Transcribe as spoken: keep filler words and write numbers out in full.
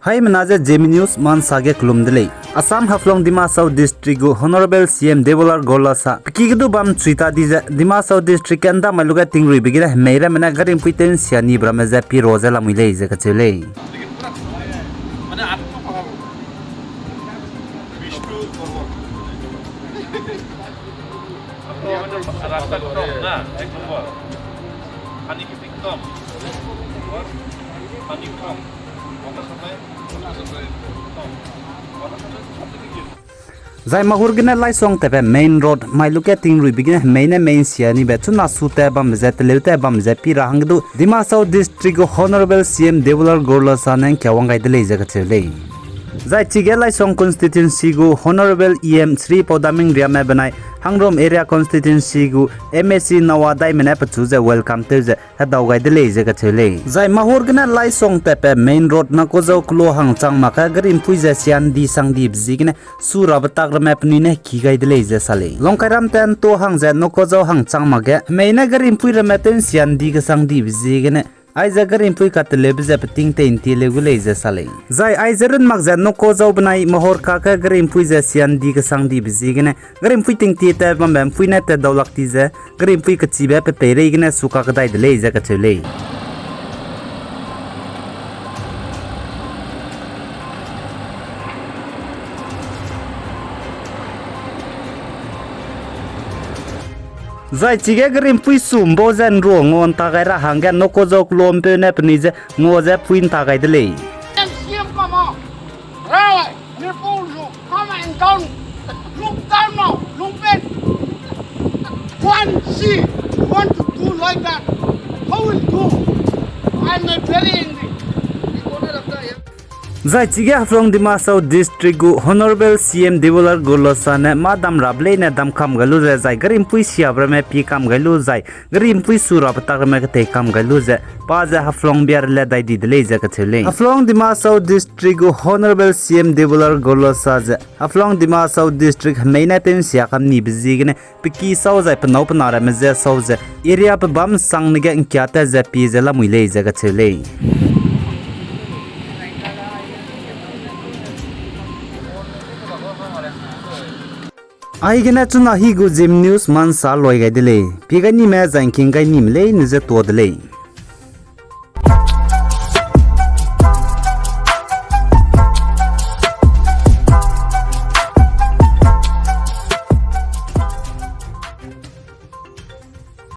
Haimena ze Zeme News mansa ge kelum de lei. Assam Haflong Dima Hasao District gu Honourable C M Debolal Gorlosa pe ki ge du bam chui ta di ze Dima Hasao District ge ndamai lu ge tingruibe gene hemei ramme ne gari mpui tew nsia nibe ramme ze pira ze lamui lei ze kacheu lei. Zai Mahur gene Laisong tatbe main road mai lu ge tingruibe gene hemei ne mei nsia nibe chuna su tat bambe ze teleu tat bambe ze pira hangge du Dima Hasao District gu Honourable C M Debolal Gorlosa ne ngkia wang gai de lei ze kacheu lei. Zai chige Laisong constituency gu Honourable E M Shri Paudaming Riame benai Hangrom Area Constituency gu M A C Nawa Daime ne pechu ze welcome tew ze hedau gai de lei ze kacheu lei. Zai Mahur gene Laisong tatbe main road Nokozao kelo hang chang mak ge gari mpui ze siandi sangdibe ziegene su rabe tak ramme penui ne heki gai de lei ze sa lei. Longkairam te nto hang ze Nokozao hang chang mak ge hemei ne gari mpui ramme tew nsiandi kesangdibe ziegene aize gari mpui kateleube ze peting tei ntie leu gu lei ze sa lei. Zai aize run mak ze Nokozao benai Mahur kak ge gari mpui ze siandi kesangdibe ziegene gari mpui tingtie tat bambe mpui ne tat dau lak ti ze gari mpui kechibe pe peireigene su kakedai de lei ze kacheu lei. Zai chige gari mpui su mbau ze nrua ngua nta gai ra hangge Nokozao kelo mpeu ne penui ze ngua ze pui nta gai de lei. M C M come on. Right, Mirpur, come and down. Look down now, look back. One see, want to do like that. How will do? I'm not very angry. Zai chige Haflong Dima Hasao District gu Honourable C M Debolal Gorlosa ne mâ dam rabe leine dam kam gai lu ze zai gari mpui siabe ramme pie kam gai lu zai gari mpui su rabe tak ramme ketei kam gai lu ze pa ze Haflong biar le dai di de lei ze kacheu lei. Haflong Dima Hasao District gu Honourable C M Debolal Gorlosa ze Haflong Dima Hasao District hemei ne tew nsia kam nibe ziegene pe ki sau zai pe nâu pe na ramme ze sau ze area pe bam sangne ge ngkia tat ze pie ze lamui lei ze kacheu lei. Aigene chuna hi gu Zeme News mansa loi gai de lei. Pie gai nime zai ngking gai nime leine ze tuâ de lei.